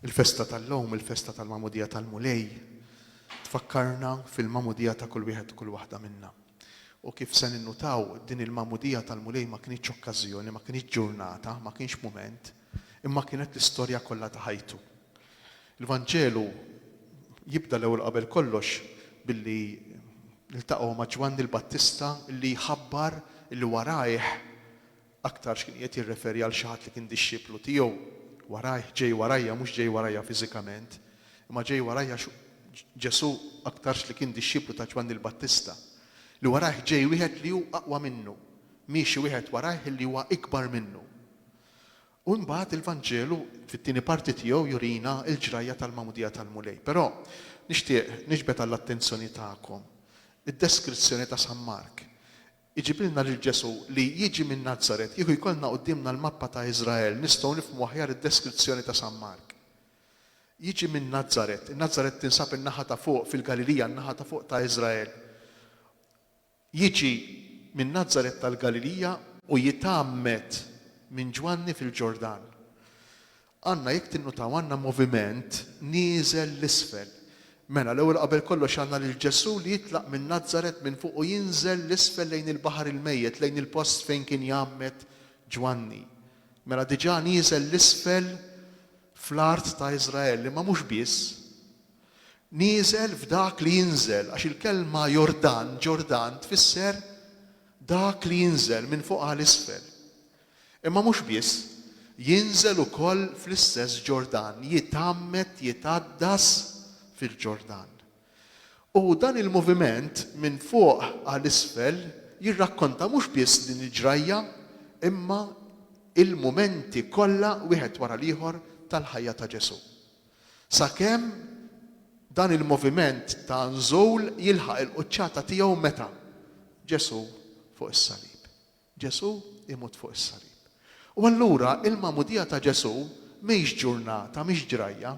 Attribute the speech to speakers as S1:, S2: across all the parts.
S1: Il-festa tal-lum, il-festa tal-Magħmudija tal-Mulej, tfakkarna fil-magħmudija ta' kull wieħed u kull waħda minna. U kif se ninnutaw, din il-magħmudija tal-Mulej ma kinitx okkażjoni, ma kinitx ġurnata, ma kienx mument, imma kienet l-istorja kollha ta' ħajtu. Il-Vanġelu jibda l-ewwel qabel kollox billi niltaqgħu ma' Ġwanni l-Battista li jħabbar li warajh Aktarx kien qiegħed jirreferi għal xi ħadd li kien dixxiplu tiegħu. Warajh, ġej warajja, mhux ġej warajja fiżikament, imma ġej warajja għax Ġesù aktarx li kien dixxiplu ta' Ġwanni l-Battista. Li warajh ġej wieħed li hu aqwa minnu. Miexi wieħed warajh li huwa ikbar minnu. U imbagħad il-Vanġelu fit-tieni parti tiegħu jurina l-ġrajja tal-magħmudija tal-Mulej. Però nixtieq niġbed għall-attenzjoni tagħkom id-deskrizzjoni ta' San Mark. Iġibilna lil Ġesù li jiġi minn Nazaret. Kieku jkollna quddiemna l-mappa ta' Iżrael, nistgħu nifhmu aħjar id-deskrizzjoni ta' San Mark. Jiġi minn Nazaret. Nazaret tinsab in-naħa ta' fuq fil-Galilija, n-naħa ta' fuq ta' Iżrael. Jiġi minn Nazaret tal-Galilija u jitgħammed minn Ġwanni fil-Ġordan. Għandna, jekk tinnutaw, għandna moviment nieżel 'l isfel. Mela, l-ewwel qabel kollox għandna lil Ġesù li jitlaq minn Nazaret minn fuq u jinżel 'l isfel lejn il-Baħar il-Mejjet, lejn il-post fejn kien jgħammed Ġwanni. Mela diġà nieżel 'l isfel fl-art ta' Iżrael, imma mhux biss. Nieżel f'dak li jinżel, għax il-kelma Jordan, Ġordan, tfisser dak li jinżel minn fuq għal isfel. Imma mhux biss, jinżel ukoll fl-istess Ġordan, jitgħammed, jitgħaddas fil-Ġordan. U dan il-moviment minn fuq għal isfel jirrakkonta mhux biss din il-ġrajja imma il-mumenti kollha wieħed wara l-ieħor tal-ħajja ta' Ġesù. Sakemm dan il-moviment ta' nżul jilħaq il-quċċata tiegħu meta? Ġesù fuq is-salib. Ġesù jmut fuq is-salib. U allura il-magħmudija ta' Ġesù mhix ġurnata, mhix ġrajja,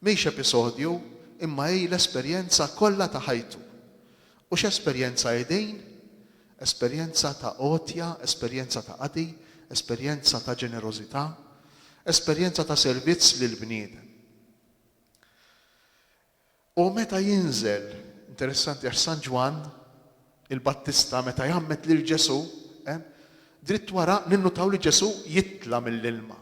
S1: mhix episodju, imma hi l-esperjenza kollha ta' ħajtu. U x'esperjenza hi din? Esperjenza ta' għotja, esperjenza ta' qadi, esperjenza ta' ġenerożità, esperjenza ta' servizz lill-bniedem. U meta jinżel, interessanti għax San Ġwann il-Battista meta jgħammed lil Ġesù, eh, dritt wara ninnutaw li Ġesù jitla' mill-ilma.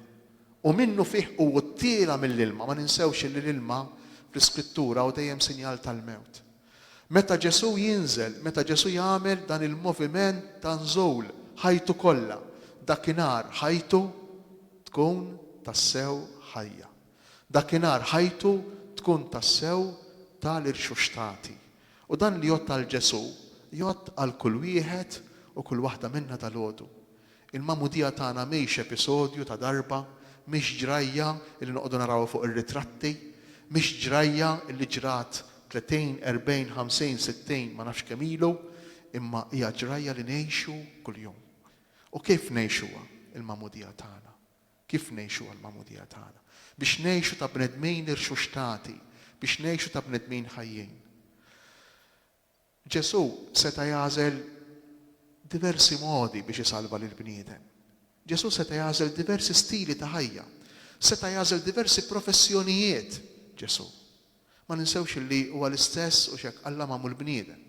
S1: U minnufih hu tiela' mill-ilma, ma ninsewx li l-ilma fl-Iskrittura hu dejjem sinjal tal-mewt. Meta Ġesù jinżel, meta Ġesù jagħmel dan il-moviment ta' nżul ħajtu kollha, dakinhar ħajtu tkun tassew ħajja. Dakinhar ħajtu tkun tassew ta' l-irxuxtati. U dan li jgħodd għal Ġesù, jgħodd għal kull wieħed u kull waħda minna dalgħodu. Il-magħmudija tagħna mhix episodju ta' darba, mhix ġrajja li noqogħdu narawha fuq ir-ritratti, mhix ġrajja li ġrat 30, 40, 50, 60, ma nafx kemm ilu, imma hija ġrajja li ngħixu kuljum. U kif ngħixuha l-magħmudija tagħna? Kif ngħixuha l-magħmudija tagħna? Biex ngħixu ta' bnedmin irxuxtati, biex ngħixu ta' bnedmin ħajjin. Ġesù seta' jagħżel diversi modi biex isalva lill-bniedem. Ġesù seta' jagħżel diversi stili ta' ħajja. Seta' jagħżel diversi professjonijiet, Ġesù. Ma ninsewx li huwa l-istess u x'hekk Alla magħmul bniedem.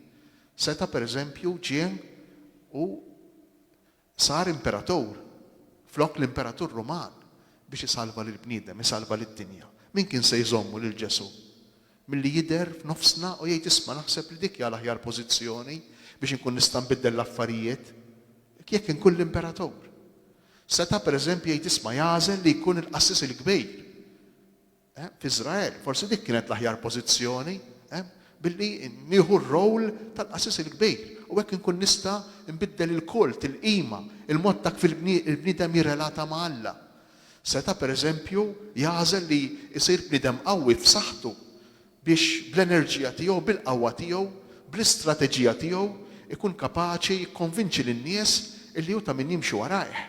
S1: Seta' pereżempju ġie u Sar imperatur, flok l-imperatur Ruman, biex isalva lill-bniedem, isalva lid-dinja. Min kien se jżommu lil Ġesù milli jidher f'nofsna u jgħid isma' naħseb li dik hija l-aħjar pożizzjoni biex inkun nista' nbiddel l-affarijiet jekk inkun l-imperatur. Seta' pereżempju jgħid isma' jagħżel li jkun il-qassis il-kbir. F'Iżrael, forsi dik kienet l-aħjar pożizzjoni, billi nieħu r-role tal-qassis il-kbir u hekk inkun nista' nbiddel il-kult, il-qima, il-mod ta' kif il-bniedem jirrelata ma' Alla. Seta' pereżempju jagħżel li jsir bniedem qawwi f'saħħtu biex bl-enerġija tiegħu, bil-qawwa tiegħu, bl-istrateġija tiegħu jkun kapaċi jikkonvinċi lin-nies illi hu ta' min jimxi warajh.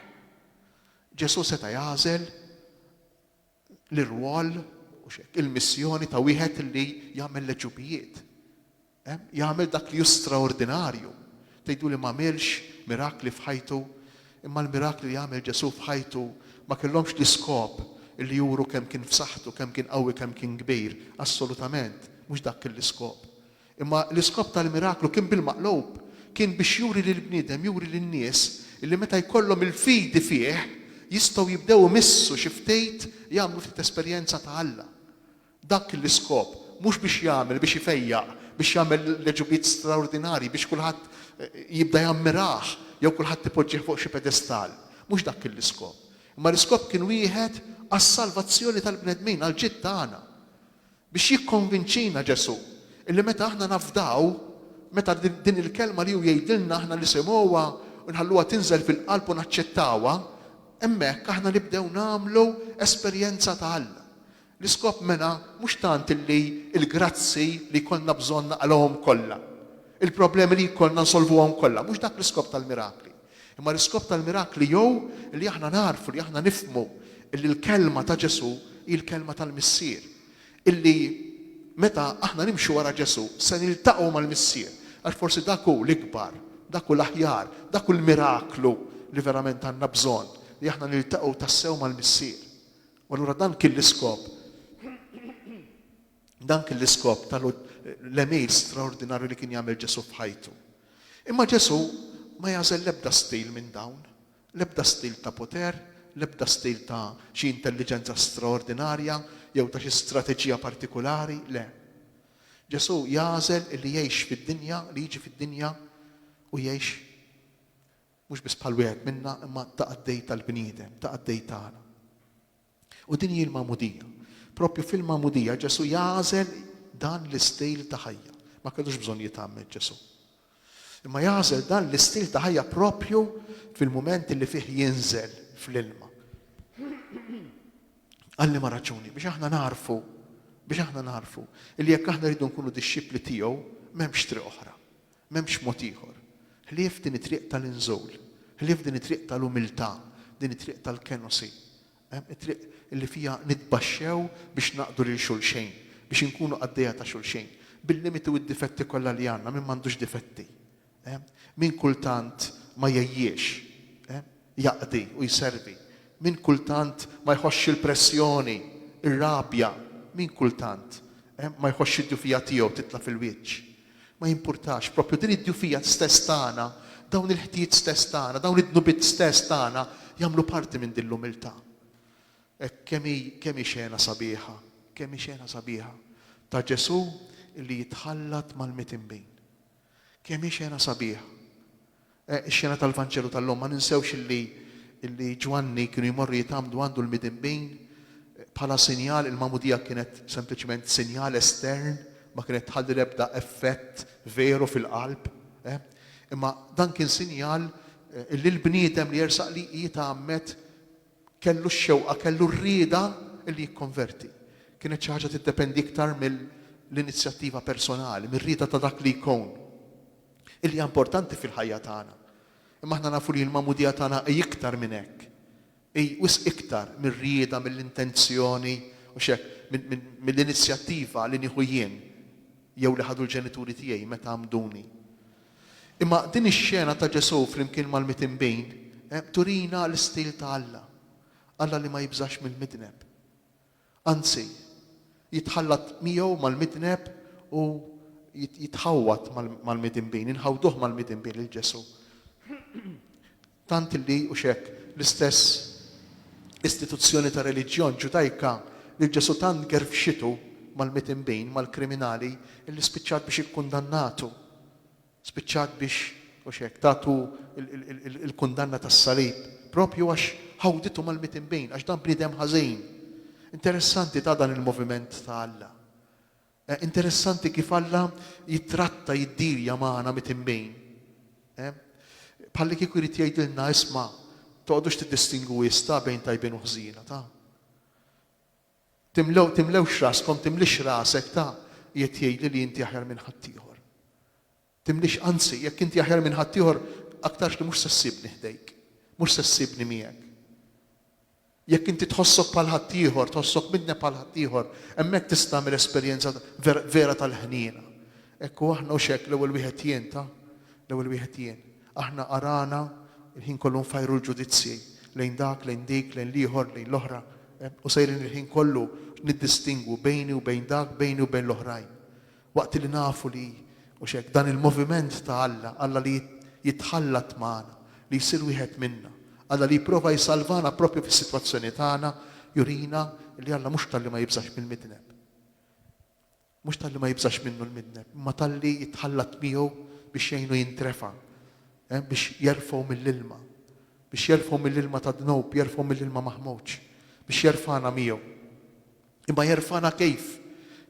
S1: Ġesù seta' jagħżel l-irwol, hux hekk, il-missjoni ta' wieħed li jagħmel l-għeġubijiet. Eh? Jagħmel dak li hu straordinarju. Tgħidu li m'għamilx mirakli f'ħajtu, imma l-mirakli li għamel Ġesù f'ħajtu ma kellhomx l-iskop li juru kemm kien f'saħħtu, kemm kien qawwi, kemm kien kbir. Assolutament, mhux dak kien l-iskop. Imma l-iskop tal-miraklu kien bil-maqlub, kien biex juri lill-bniedem, juri lin-nies illi meta jkollhom il-fidi fih, jistgħu jibdew imissu xi ftit, jagħmlu ftit esperjenza ta' Alla. Dak kien l-iskop, mhux biex jagħmel, biex ifejjaq, biex jagħmel l-għeġubijiet straordinarji, biex kulħadd jibda jammirah jew kulħadd ipoġġih fuq xi pedestal. Mhux dak kien l-iskop. Imma l-iskop kien wieħed għas-salvazzjoni tal-bnedmin, għall-ġid tagħna. Biex jikkonvinċina Ġesù illi meta aħna nafdaw, meta din il-kelma li hu jgħidilna aħna nisimgħuha u nħalluha tinżel fil-qalb u naċċettawha, hemmhekk aħna nibdew nagħmlu esperjenza ta' Alla. L-iskop mela mhux tant illi l-grazzi li jkollna bżonn naqalgħuhom kollha, il-problemi li jkollna nsolvuhom kollha, mhux dak l-iskop tal-mirakli. Imma l-iskop tal-mirakli hu li aħna nagħrfu, li aħna nifhmu illi l-kelma ta' Ġesù hi l-kelma tal-Missier. Illi meta aħna nimxu wara Ġesù se niltaqgħu mal-Missier. Għax forsi dak hu l-ikbar, dak hu l-aħjar, dak hu l-miraklu li verament għandna bżonn, li aħna niltaqgħu tassew mal-Missier. U allura dan kien l-iskop. Dan kien l-iskop tal-għemil straordinarju li kien jagħmel Ġesù f'ħajtu. Imma Ġesù ma jagħżel l-ebda stil minn dawn, l-ebda stil ta' poter, l-ebda stil ta' xi intelliġenza straordinarja jew ta' xi strateġija partikulari, le. Ġesù jagħżel li jgħix fid-dinja, li jiġi fid-dinja u jgħix mhux biss bħal wieħed minna imma ta' qaddej tal-bniedem, ta' qaddej tagħna. U din hi l-magħmudija. Propju fil-magħmudija Ġesù jagħżel dan l-istil ta' ħajja. Ma kellux bżonn jitgħammed Ġesù. Imma jagħżel dan l-istil ta' ħajja propju fil-mument li fih jinżel fl-ilma. Għal liema raġuni? Biex aħna nagħrfu, biex aħna nagħrfu li jekk aħna rridu nkunu dixxipli tiegħu, m'hemmx triq oħra. M'hemmx mod ieħor, ħlief din it-triq tal-inżul, ħlief din it-triq tal-umiltà, din it-triq tal-kenosi, it-triq li fiha nitbaxxew biex naqdu lil xulxejn, biex inkunu qaddejja ta' xulxejn, bil-limiti u d-difetti kollha li għandna, min m'għandux difetti? Min kultant ma jgħejjiex? Jaqdi u jservi. Min kultant ma jħossx il-pressjoni, ir-rabja, min kultant ma jħossx id-djufija tiegħu titla' fil-wiċċ. Ma jimpurtax, proprju din id-djufija stess tagħna, dawn il-ħtijiet stess tagħna, dawn id-dnubiet stess tagħna jagħmlu parti minn din l-umiltà. Hekk kemm hi kemm hi xena sabiħa, kemm hi xena sabiħa ta' Ġesù li jitħallat mal-mitinbin. Kemm hi xena sabiħa. Ix-xena tal-Vanġelu tal-lum, ma ninsewx illi illi Ġwanni kienu jmorru jitgħammdu għandu l-midinbin bħala sinjal, il-magħmudija kienet sempliċement sinjal estern, ma kienet tħalli l-ebda effett veru fil-qalb. Imma dan kien sinjal illi l-bniedem li jersaq li jitgħammed kellu x-xewqa, kellu r-rieda illi jikkonverti. Kienet xi ħaġa tiddependi iktar mill-inizjattiva personali, mir-rieda ta' dak li jkun. Illi hija importanti fil-ħajja tagħna. Imma aħna nafu li l-magħmudija tagħna hi iktar minn hekk. Hi wisq iktar mir-rieda, mill-intenzjoni, u x'hekk, mill-inizjattiva li nieħu jien jew li ħadu l-ġenituri tiegħi meta għammduni. Imma din ix-xena ta' Ġesù flimkien mal-mitinbin turina l-istil ta' Alla. Alla li ma jibżax mill-midneb. Anzi, jitħallat miegħu mal-midneb u jitħawwad mal-midinbin, inħawduh mal-midinbin lil Ġesù. Tant li, hux hekk, l-istess istituzzjoni ta' reliġjon Ġudajka lil Ġesù tant gerfxitu mal-midinbin, mal-kriminali, illi spiċċat biex ikkundannatu. Spiċċat biex, hux hekk, tatu l-kundanna tas-salib, proprju għax ħawditu mal-mitinbin, għax dan bniedem ħażin. Interessanti ta' dan il-moviment ta' Alla. Interessanti kif Alla jittratta, jiddilja magħna mitinbin. Bħallikieku jrid jgħidilna, isma', toqgħodux tiddistingwu wisq ta' bejn tajbin u ħżiena, ta'. Timlew, timlewx raskom, timlix rasek ta' qiegħed jgħidli li inti aħjar minn ħaddieħor. Timlix, anzi, jekk inti aħjar minn ħaddieħor, aktarx li mhux se ssibni ħdejk, mhux se ssibni miegħek. Jekk inti tħossok bħal ħaddieħor, tħossok midneb bħal ħaddieħor, hemmhekk tista' tagħmel esperjenza vera tal-ħniena. Hekk u aħna hux hekk l-ewwel wieħed jien ta' l-ewwel wieħed jien. Aħna arana l-ħin kollu nfajru l-ġudizzji lejn dak, lejn dik, lejn l-ieħor, lejn l-oħra. U sejrin il-ħin kollu niddistingwu bejni u bejn dak, bejni u bejn l-oħrajn. Waqt li nafu li, hux hekk, dan il-moviment ta' Alla, Alla li jitħallat magħna, li jsir wieħed minna, Alla li jipprova jsalvana proprju fis-sitwazzjoni tagħna, jurina li Alla mhux talli ma jibżax mill-midneb. Mhux talli ma jibżax minnu l-midneb, imma talli jitħallat miegħu biex jgħinu jintrefa', biex jerfgħu mill-ilma, biex jerfgħu mill-ilma tad-dnub, jerfgħu mill-ilma maħmuġ, biex jerfagħna miegħu. Imma jerfagħna kif?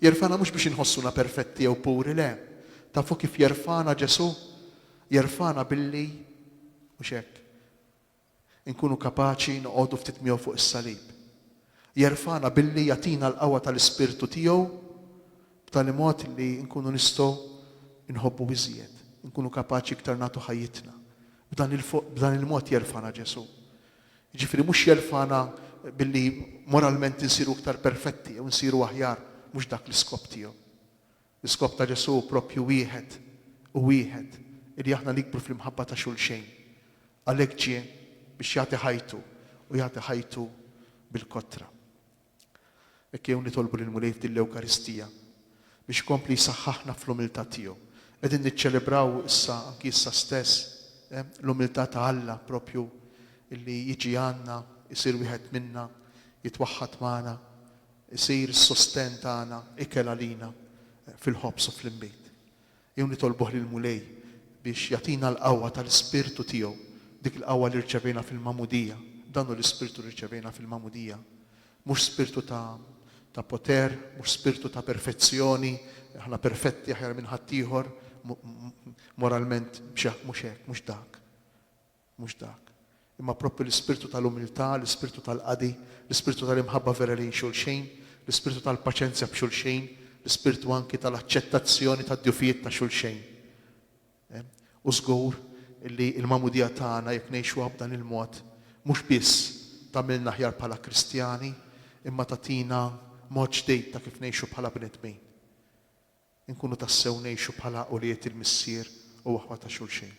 S1: Jerfagħna mhux biex inħossuna perfetti jew puri, le. Tafu kif jerfagħna Ġesù? Jerfagħna billi, mhux hekk, inkunu kapaċi noqogħdu ftit miegħu fuq is-salib. Jerfagħna billi jagħtina l-qawwa tal-Ispirtu tiegħu b'tali mod li nkunu nistgħu nħobbu iżjed, inkunu kapaċi iktar nagħtu ħajjitna. B'dan il-mod jerfagħna Ġesù. Jiġifieri mhux jerfagħna billi moralment insiru iktar perfetti jew insiru aħjar, mhux dak l-iskop tiegħu. L-iskop ta' Ġesù hu proprju wieħed u wieħed, illi aħna nikbru fl-imħabba ta' xulxejn. Għalhekk ġie biex jagħti ħajtu u jagħti ħajtu bil-kotra. Hekk ejjew nitolbu lill-Mulej f'din l-Ewkaristija biex ikompli jsaħħaħna fl-umiltà tiegħu. Qegħdin niċċelebraw issa, anki issa stess, l-umiltà ta' Alla proprju illi jiġi għandna, isir wieħed minna, jitwaħħad magħna, Isir is-sostenn tagħna, ikel għalina fil-ħobż u fl-inbid. Ejjew nitolbuh lill-Mulej biex jagħtina l-qawwa tal-Ispirtu tiegħu, dik il-qawwa li rċevejna fil-magħmudija. Dan hu l-Ispirtu li rċevejna fil-magħmudija. Mhux spirtu ta' ta' poter, mhux spirtu ta' perfezzjoni, aħna perfetti aħjar minn ħaddieħor, moralment mhux hekk, mhux dak. Mhux dak. Imma proprju l-ispirtu tal-umiltà, l-ispirtu tal-qadi, l-ispirtu tal-imħabba vera lejn xulxin, l-ispirtu tal-paċenzja b'xulxin, l-ispirtu anki tal-aċċettazzjoni tad-djufijiet ta' xulxejn. U żgur li l-magħmudija tagħna jekk ngħixuha b'dan il-mod, mhux biss tagħmilna aħjar bħala Kristjani, imma tagħtina mod ġdid ta' kif ngħixu bħala bnedmin. Inkunu tassew ngħixu bħala ulied il-Missier u aħwa ta' xulxejn.